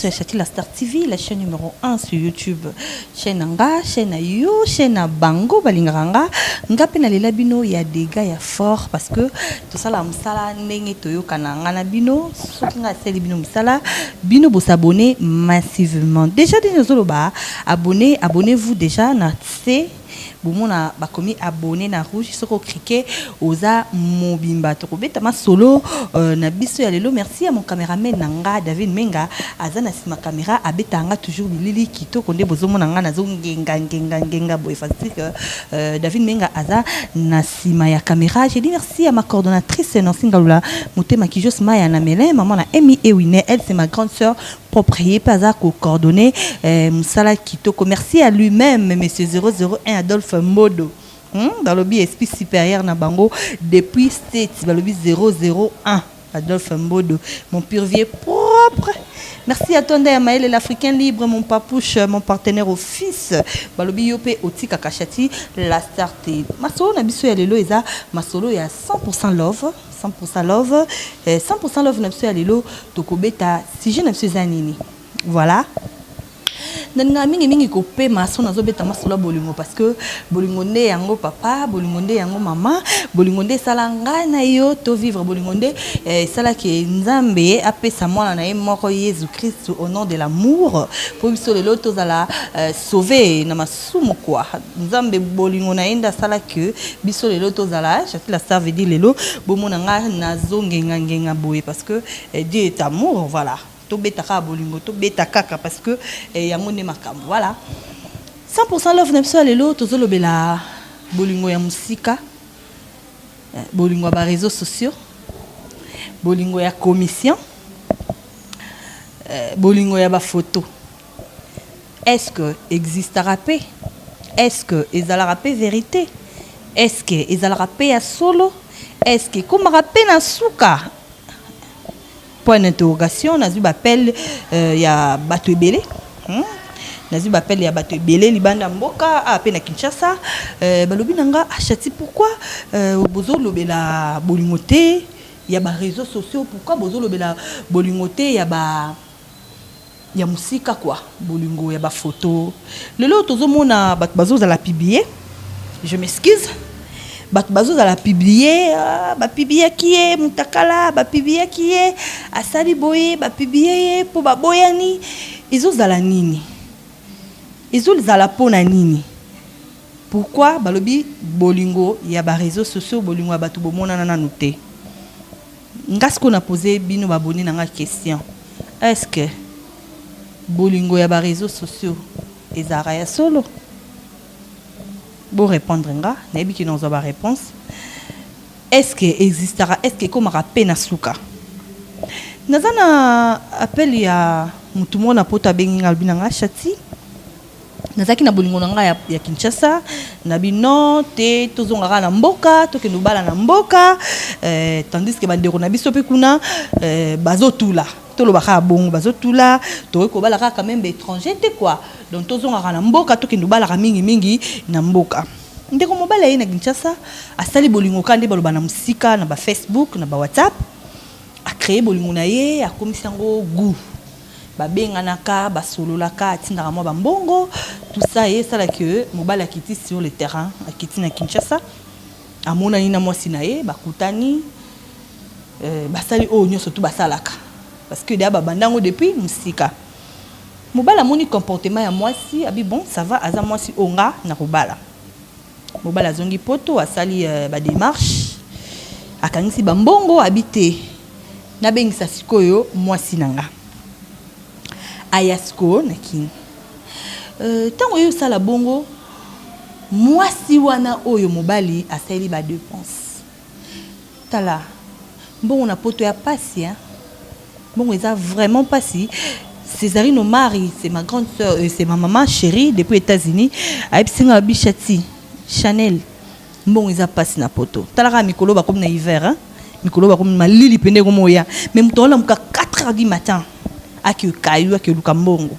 Nyonso ya Chati la Star TV, la chaîne numéro 1 sur YouTube. Chaîne na nga, chaîne na yo, chaîne na bango balingaka nga. Nga pe nalela bino ya dégâts ya fort parce que tosala mosala ndenge toyokana nga na bino. Soki nga asali bino mosala, bino bo s'abonner massivement. Déjà déjà nazoloba abonné, abonnez-vous déjà na C bomona bakomi abonné na rouge, soki ocliquer oza mobimba. Tokobeta masolo na biso ya lelo. Merci ya mon caméraman na nga David Menga, aza na nsima caméra, abeta nga toujours bilili kitoko. Nde bozomona nga nazongenga ngenga ngenga boye, fantastique. David Menga aza na nsima ya caméra. Je dis merci à ma coordonnatrice Nancy Ngalula Motema Kijos Maya na Melin, maman na Emi Ewine. Elle, c'est ma grande sœur propre, ye mpe aza kocoordonner mosala kitoko. Merci à lui-même, monsieur 001 Adolphe Mbodo, Balobi esprit supérieur na bango depuis State, balobi 001 Adolphe Mbodo, mon pur vieux propre. Merci à toi Ndaya Maël, l'Africain libre, mon papouche, mon partenaire office. Balobi yo pe otikaka Chati la Star te. Masolo na biso ya lelo eza masolo ya 100% love, 100% love, 100% love na biso ya lelo. Tokobeta sujet na biso eza nini? Voilà. Nalingaka mingimingi kopema so nazobeta masolo ya bolingo, parce que bolingo nde yango papa, bolingo nde yango mama, bolingo nde esala ngai na yo tovivre, bolingo nde esalaki Nzambe apesa mwana na ye moko Yesu Kristu au nom de l'amour mpo biso lelo tozala sauvé na masumu kwa Nzambe. Bolingo na ye nde asalaki biso lelo tozala Chati la Star. Veut dire lelo bomona ngai nazongengangenga boye parce que Dieu est amour. Voilà, tobeta kaka bolingo, tobeta kaka parce que yango nde makambo. Voilà, 100% love na biso ya lelo, tozolobela bolingo ya mosika, bolingo ya baréseaux sociaux, bolingo ya commission, bolingo ya bafoto. Est ce que existera mpe? Est ce que ezalaka mpe vérité? Est ce que ezalaka mpe ya solo? Est ce que ekomaka mpe na suka? Point d'interrogation. Nazwi baappel ya bato ebele, Nazwi baappel ya bato ebele libanda mboka a mpe na Kinshasa. Balobi na nga: "Achati, pourquoi bozolobela bolingo te ya baréseaux sociaux? Pourquoi bozolobela bolingo te ya ba ya mosika quoi, bolingo ya bafoto?" Lelo tozomona bato bazozala publié, je m'excuse, bato bazozala publié, bapubliaki ye mutakala, bapubliaki ye asali boye, bapublier ye mpo baboyani. Ezozala nini? Ezozala mpo na nini? Pourquoi balobi bolingo ya baréseaux sociaux, bolingo ya bato bomonana nanu te? Nga sikoyo na pose bino baboni na nga question: est ce que bolingo ya baréseaux sociaux ezalaka ya solo? Borépondre nga, nayebi ke nazwa baréponse. Est ce que existaka? Est ce que ekomaka mpe na suka? Naza na appel ya motu moko na poto, abengi nga, alobi na nga: "Chati, nazalaki na bolingo na ngai ya Kinshasa na bino te, tozongaka na mboka, tokende obala na mboka, tandis que bandeko na biso mpe kuna bazotula, tolobaka bongo, bazotula, tokoki kobala kaka même baétranger te quoi. Donc tozongaka na mboka, tokende obalaka mingimingi na mboka." Ndeko mobali aye na Kinshasa, asali bolingo kaka nde baloba na mosika, na bafacebook, na bawhatsapp, acréer bolingo na ye, akomisi yango goût, babenganaka, basololaka, atindaka mwa bambongo, tout ça. Ye esalaki mobali akiti sur le terrain, akiti na Kinshasa, amonani na mwasi na ye, bakutani, basali oyo nyonso tu basalaka, parce que deya babanda yango depuis mosika. Mobali amoni comportement ya mwasi, abi: "Bon, ça va, aza mwasi oyo nga na kobala." Mobali azongi poto, asali badémarche, akangisi bambongo, abi te, nabengisa sikoyo mwasi na nga aya sikoyo na Kini. Ntango oyo osala bongo, mwasi wana oyo mobali asaleli badépense, tala mbongo na poto ya pasi, hein? Mbongo eza vraiment pasi. Césarine Omari, c'est ma grande sœur, c'est ma maman chérie depuis États-Unis, ayebisi nga, bishati Chanel, mbongo eza pasi na poto. Talaka mikolo bakomi na hiver, hein? Mikolo bakomi malili pende komoya, mais moto olamuka 4 heures du matin, akekayu, akeluka mbongo.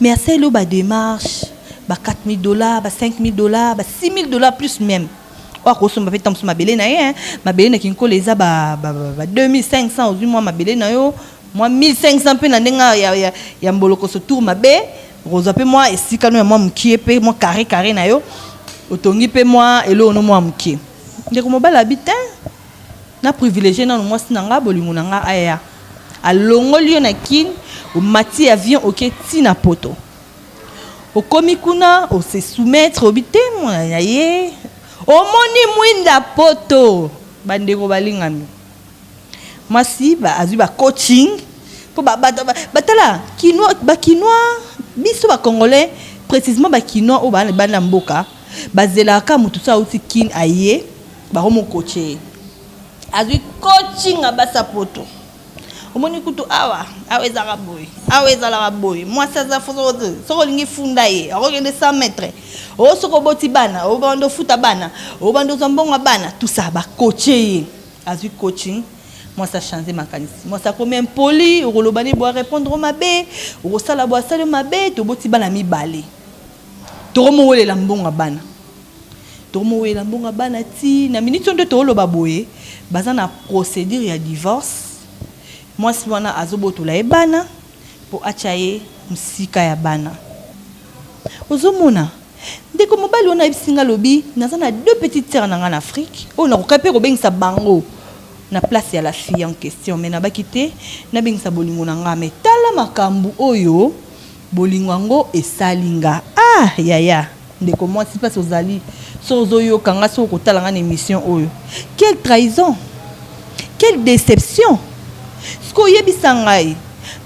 Mais asali oyo badémarche ba 4000 dollars, ba 5000 dollars, ba 6000 dollars, plus même. Oyo akosomba mpe ntango mabele na ye, mabele na Kinkolo eza ba 2500, ozwi mwa mabele na yo. Mwa 1500 mpe na ndenge ya mbolokoso tour mabe, okozwa mpe mwa esika no ya mwa mokie mpe mwa carré carré na yo, otongi mpe mwa eloko no mwa mokie. Ndeko mobali abi te, na privilégie nano mwasi na nga, bolingo na nga aya. Alongoli yo na Kine, omati avion, oke ntina Poto, okomi kuna, ose soumettre, obi te mwana na ye, omoni mwinda Poto. Bandeko balingami, mwasi azwi bacoaching mpo batala Kinois, Bakinois, biso Bacongolais, précisément Bakinois oyo baa bana mboka, bazelaka motu so auti Kine, aye, bakomocoacher ye. Azwi coaching, abasa Poto, omoni kutu awa, awa ezalaka boye, awa ezalaka boye. Mwasi aza, soki olingi funda ye, akokende 100 mètre. O soki oboti bana, obanda ofuta bana, obanda ozwa mbongo ya bana, tout ça, bacoacher ye. Azwi coaching, mwasi achange makanisi, mwasi akomi impoli, okoloba ne boa répondre mabe, okosala bo asali mabe. Toboti bana mibale, tokomowelela mbongo ya bana, tokomowelela mbongo ya bana. Ti na miniti oyo nde tooloba boye, baza na procédure ya divorce. Mwasi wana azobotola ye bana mpo atya ye mosika ya bana. Ozomona ndeko mobali wana ayebisi nga, alobi: "Naza na deux petites sœurs na nga na Afrique oyo nakoka mpe kobengisa bango na place ya la fille en question, mais nabaki te nabengisa bolingo na nga. Mais tala makambo oyo bolingo yango esali nga." Ah yaya, ndeko mwasi, mpasi ozali so ozoyoka nga, so okotala nga na émission oyo, quelle trahison, quelle déception! Soki oyebisa ngai,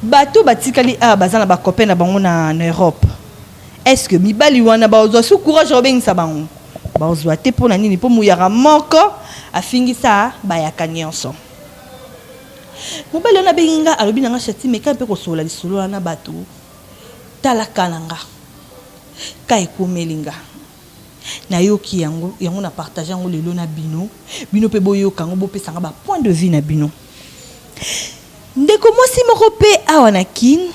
bato batikali awa baza na bacopain na bango na Europe, est ce que mibali wana bazwa su courage obengisa bango? Bazwa te. Mpo na nini? Mpo muyaka moko afingisa bayaka nyonso. Mobali wana abengi nga, alobi na nga: "Chati, meka mpe kosolola lisolo wana bato. Talaka na nga ka ekomeli nga." Nayoki yango, yango na partage yango lelo na bino. Bino mpe boyoka yango, bopesanga bapoint de vue na bino. Ndeko mwasi moko mpe awa na Kine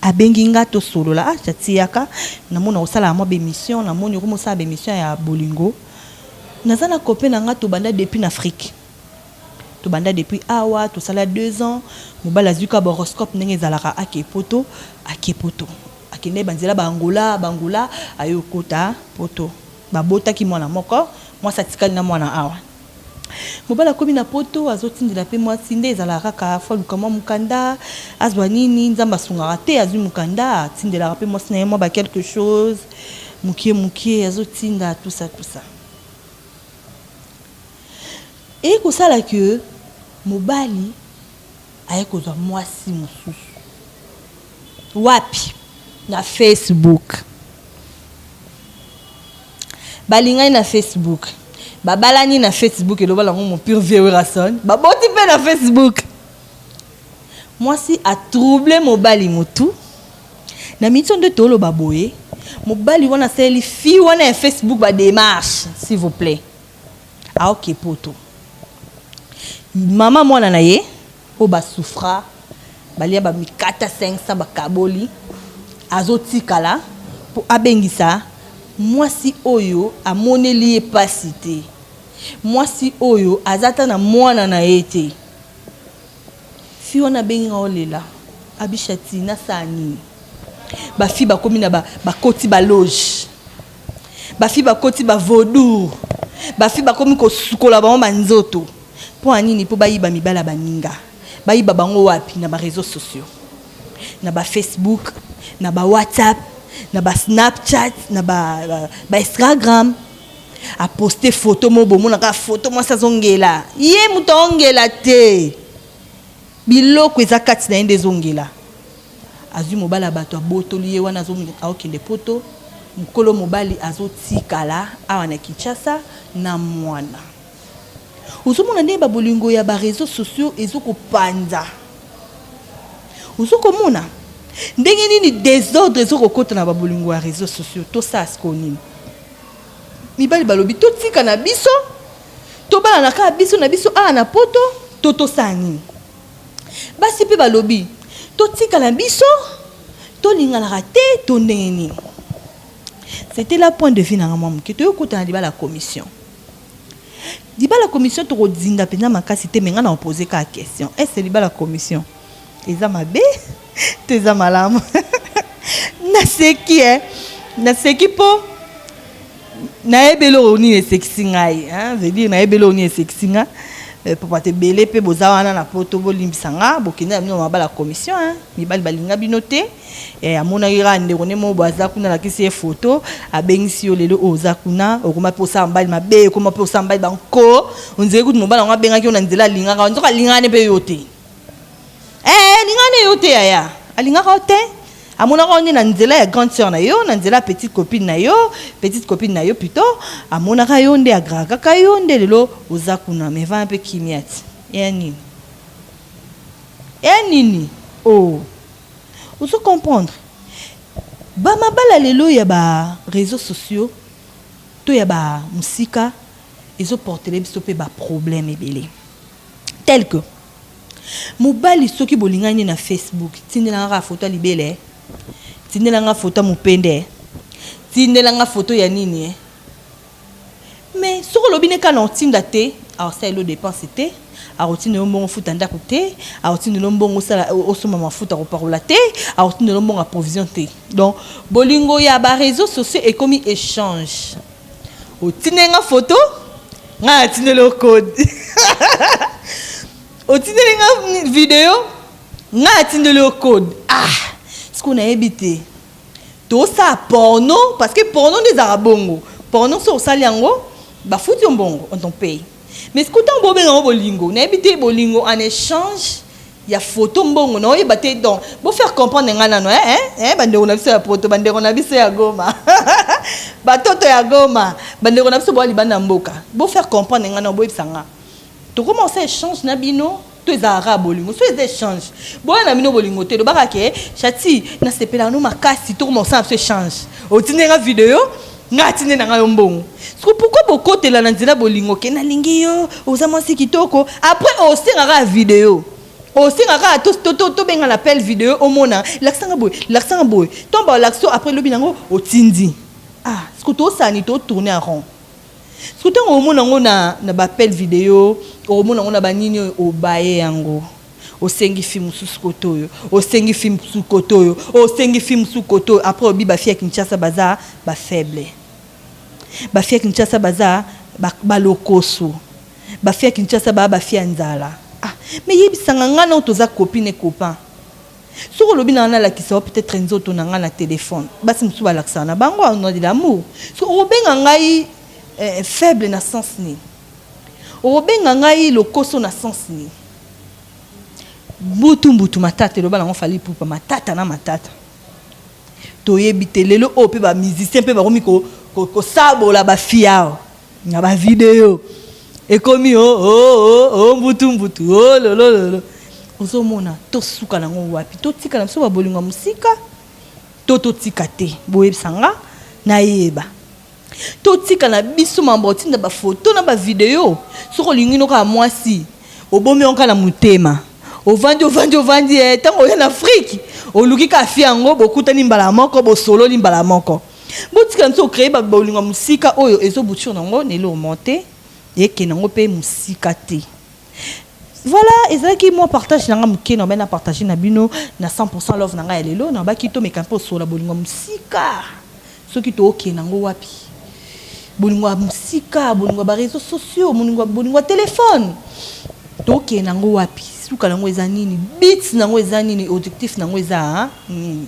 abengi nga, tosolola. "Ah Chati, yaka, namoni kosala mwa bémission, namoni okomosala bémission ya bolingo. Naza na copain na nga, tobanda depuis na Afrique, tobanda depuis awa, tosala 2 ans. Mobali azwi ka bahoroscope ndenge ezalaka, ake Poto, ake Poto, akende banzela Baangola, Bangola, aye okota Poto. Babotaki mwana moko, mwasi atikali na mwana awa. Mobali akomi na Poto, azotindela mpe mwasi nde ezalaka kaka, fo aluka mwa mokanda, azwa nini. Nzambe asungaka te, azwi mokanda, atindelaka mpe mwasi na ye mwa ba quelque chose mokie mokie, azotinda, tout ça, tout ça. Eye kosala ke mobali aye kozwa mwasi mosusu. Wapi? Na Facebook. Balingani na Facebook, babalani na Facebook. Eloba lango mon pur vieux Werrason, baboti mpe na Facebook. Mwasi atrouble mobali motu. Na miniti nde toloba boye, mobali wana asaleli fille wana ya Facebook badémarche, s'il vous plaît, aoke Poto. Mama mwana na ye oyo basouffra, balia bamikata 500, bakaboli, azotikala mpo abengisa mwasi oyo amoneli ye pasi te, mwasi oyo aza ta na mwana na ye te. Fille wana abengi nga, olela, abisha ti nasala nini? Bafille bakomi na bakoti baloge, bafille bakoti bavaudou, bafille bakomi kosukola bango banzoto. Mpo ya nini? Mpo bayiba mibali ya baninga. Bayiba bango wapi? Na baréseaux sociaux, na bafacebook, na bawhatsapp, na basnapchat, na bainstagram. Aposte photo mo, bomonaka photo mwasi azongela ye, moto aongela te, biloko eza kati na ye nde ezongela. Azwi mobali ya bato, abotoli ye wana, aokende Poto. Mokolo mobali azotikala awa na Kinshasa na mwana. Ozomona ndenge babolingo ya baréseaux sociaux ezokopanza, ozokomona ndenge nini désordre ezokokota na babolingo ya réseaux sociaux. Tosala sikoyo nini? Mibali balobi totika na biso, tobalana kaka biso na biso awa na Poto, to tosala nini? Basi mpe balobi totika na biso, tolinganaka te, to ndenge nini? C'était la point de vue na nga mwa moke. Toyokota na libala commission. Libala commission, tokodinda mpenza makasi te, me nga na opose kaka question: est ce libala commission Eza mabe to eza malamu? Naseki e, naseki mpo nayebi eloko nini esekisi ngai, veut dire nayebi eloko nini esekisi nga. Po bato ebele mpe boza wana na Poto, bolimbisa nga, bokende na bino mabala commission, mibali balinga bino te. Amonaki kaka ndeko nde moko boye aza kuna, alakisi ye foto, abengisi yo. Lelo oyo oza kuna, okoma mpe osala mobali mabe, okoma mpe osala mobali banko. Onzeli kutu mobali yango abengaki yo na nzela, alingaka, nzoka alingaka ne mpe yo te. Alingaka ne yo te, yaya, alingaka yo te. Amonaka yo nde na nzela ya grande sœur na yo, na nzela ya petite copine na yo, petite copine na yo plutôt. Amonaka yo nde agrakaka yo nde. Lelo oza kuna, mais vana mpe kimia ti eya nini, eya nini? Oh, ozo comprendre, bamabala lelo ya baréseaux sociaux to ya bamosika ezoportele biso mpe baproblème ebele, tel que mobali, soki bolingani na Facebook, tindelanga kaka foto ya libele, tindelanga foto ya mopende, tindelanga foto ya nini. Mais soki olobi ne kaka na otinda te, akosalela yo dépense te, akotindela yo mbongo ofuta ndako te, akotindela yo mbongo osala osomba mafuta kopakola te, akotindela yo mbongo ya provision te. Donc bolingo ya baréseaux sociaux ekomi échange: otindeli nga foto, ngai natindeli yo code; otindeli nga video, ngai natindeli yo code. Ah, sikoyo nayebi te, tosala porno, parce que porno nde ezalaka bongo. Porno, so osali yango, bafuti yo mbongo, on t'en paye. Mais sikoyo ntango bobenga yango bolingo, nayebi te, bolingo en échange ya photo, mbongo, naoyeba te. Donc bofaire comprendre ngai nano, eh, eh, bandeko na biso ya Poto, bandeko na biso ya Goma, batoto ya Goma, bandeko na biso boya libanda ya mboka, bofaire comprendre ngai nano, boyebisa nga: tokoma osala échange na bino to ezalaka bolingo? So eza échange, boya na bino bolingo te. Lobaka ke Chati, nasepelaka no makasi, tokoma kosala biso échange: otindi nga video, nga atindi na ngai yo mbongo. Siko pourquoi bokotela na nzela bolingo ke nalingi yo, oza mwasi kitoko, après osengaka video, osengaka tobenga na appel vidéo, omona, lakisanga boye, lakisanga boye? Ntango balakisi yo, après lobi nango otindi. Ah, siko tosani totourne en rond. Siko ntango omona yango na baappel vidéo, okomona yango na banini oyo obaye yango, osengi fi mosusu kote oyo, osengi fi mosusu kote oyo, osengi fi mosusu kote oyo. Après obi bafille ya Kinshasa baza bafaible, bafille ya Kinshasa baza balokoso, bafille ya Kinshasa baa bafille ya nzala. Ah, mais yebisanga nga nao, toza copine, copain. Soki olobi na nga nalakisa yo peut-être nzoto na nga na telefone, basi mosusu balakisaka na bango au de l'amour, so okobenga ngai faible na sens nini? Okobenga ngai lokoso na sens nini? Mbutu mbutu matata, eloba nango Fally Ipupa, matata na matata, toyebi te. Lelo oyo mpe bamusicien mpe bakomi kosabola bafille awa na bavideo, ekomi o o o mbutu mbutu o lolololo. Ozomona, tosuka nango wapi? Totika na biso babolingo ya mosika to totika te? Boyebisa nga nayeba. Totika na biso mambo otinda bafoto na bavideo? Soki olingi no kaka mwasi, obomi yango kaka na motema, ovandi, ovandi, ovandi, ntango oya na Afrike, oluki kaka fille yango, bokutani mbala moko, bosololi mbala moko. Botika biso ocréer bolingo ya mosika oyo ezobuture nango na eloko te, ekende yango mpe mosika te. Voilà, ezalaki mwa partage na nga moke na na partage na bino na 100 love na ngai ya lelo. Nabaki tomeka mpe osola bolingo ya mosika, soki tookende yango wapi. Bolingo ya mosika, bolingo ya baréseaux sociaux, bolingo ya telefone, tokende yango wapi? Suka nango eza nini? But nango eza nini? Objectif nango eza nini?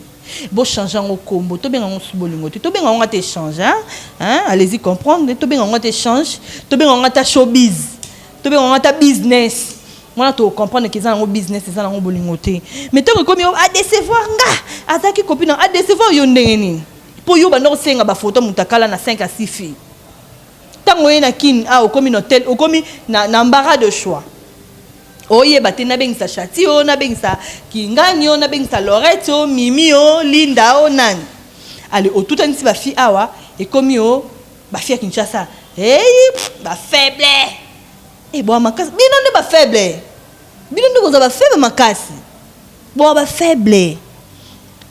Bochange yango kombo, tobenga yango su bolingo te, tobenga yango ata échange, hein? Allez-y comprendre. Tobenga yango ata échange, tobenga yango ata showbiz, tobenga yango ata business. Wana tocomprendre ke eza nango business, eza nango bolingo te. Mais ntango ekomi adécevoir nga, azalaki copine, adécevoir yo ndenge nini? Mpo yo banda kosenga bafoto moto akala na 5 à 6 filles. Ntango oye na Kini, ah, okomi na hotel, okomi na embarras de choix, oyeba te nabengisa Chati oyo, nabengisa Kingani oyo, nabengisa Lorette oyo, Mimi oyo, Linda oyo, nani. Ale, otutanisi bafille awa, ekomi o bafille ya Kinshasa ei bafaible e boa makasi. Bino nde bafaible, bino nde kozala bafaible makasi, boa bafaible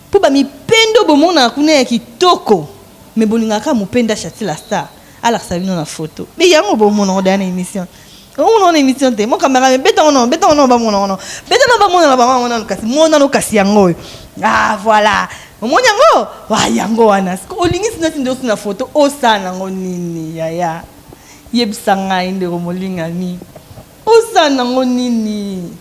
mpo bamipende bomonaka kuna ya kitoko. Me bolingaka mopende Chati la Star alakisa bino na foto, me yango bomonaka deya na émission. Omona wana émission te, mon caméra, beta ngo, beta ngo, bamona ngo, beta ngo, bamona na bango nano. Kasi monano, kasi yango oyo. Ah voilà, omoni yango wa yango wana. Olingi sina tindi osina photo, osala nango nini? Yaya, yebisa ngai, ndeko molingami, osala nango nini?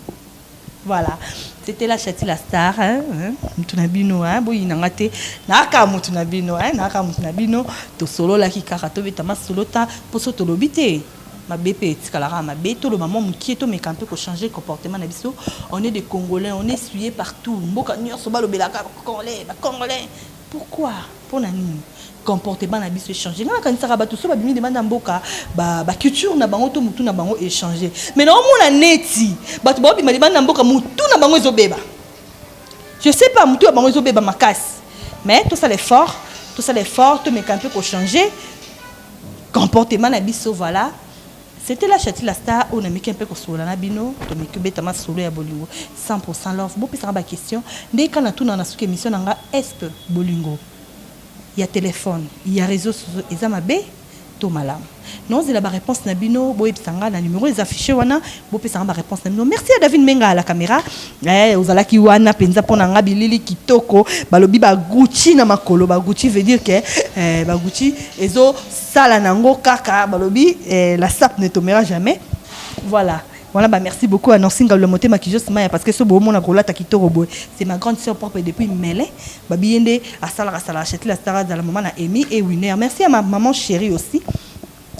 Voilà, c'était la Chati la star, hein, hein, mutu na bino, hein, boyinanga te, naaka mutu na bino, hein, naaka mutu na bino. Tosololaki kaka, tobeta masolo ta mposo, tolobi te mabe mpe etikalaka mabe. Toloba mwa mokie, tomeka mpe kochanger comportement na biso. On est des Congolais, on est souillé partout, mboka nyonso balobelaka Bacongolais, Bacongolais. Pourquoi? Mpona nini comportement na biso échange? Nga nakanisaka bato so babimi libanda mboka, baculture na bango to motu na bango échange, mais naomona neti bato baobima libanda mboka, motu na bango ezobeba. Je sais pas, motu ya bango ezobeba makasi. Mais tosala effort, tosala effort, tomeka mpe kochanger comportement na biso. Voilà, c'était la Chati la star oyo nameki mpe kosolola na bino. Tomeki obeta masolo ya bolingo 100 love. Bopesaka baquestion nde kaka na tuna na suki émission na nga: est ce que bolingo ya téléphone, ya réseau sociaux eza mabe to malamu? Nozela baréponse na bino, boyebisa nga na numéro eza affiché wana, bopesanga baréponse na bino. Merci à David Menga à la caméra. Ozalaki wana mpenza mpo na nga. Bilili kitoko, balobi bagucci na makolo. Bagucci veut dire que bagucci ezosala nango kaka. Balobi la sape ne tombera jamais. Voilà, bah merci beaucoup à Nancy Ngalo Motema Kijos Maya, parce que ce beau monde a kitoko boy. C'est ma grande sœur propre depuis Mélé. Babi yende asala asala acheter la star dans la maman na Amy et Winner. Merci à ma maman chérie aussi.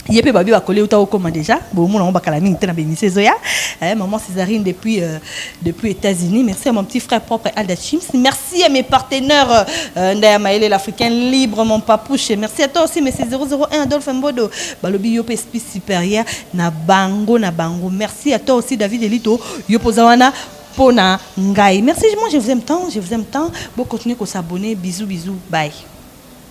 Ye mpe babi bakole uta okoma déjà bomona ngo bakala mingi te na bénisse ezoya, maman Césarine depuis États-Unis. Merci à mon petit frère propre Alda Chims. Merci à mes partenaires, Ndaya Maele, l'Africain libre, mon papouche. Merci à toi aussi, monsieur 001 Adolphe Mbodo, balobi yo mpe esprit supérieur na bango na bango. Merci à toi aussi, David Elito, yo poza wana mpona ngai. Merci, moi je vous aime tant, je vous aime tant. Bo continuer ko s'abonner. Bisous, bisous, bye.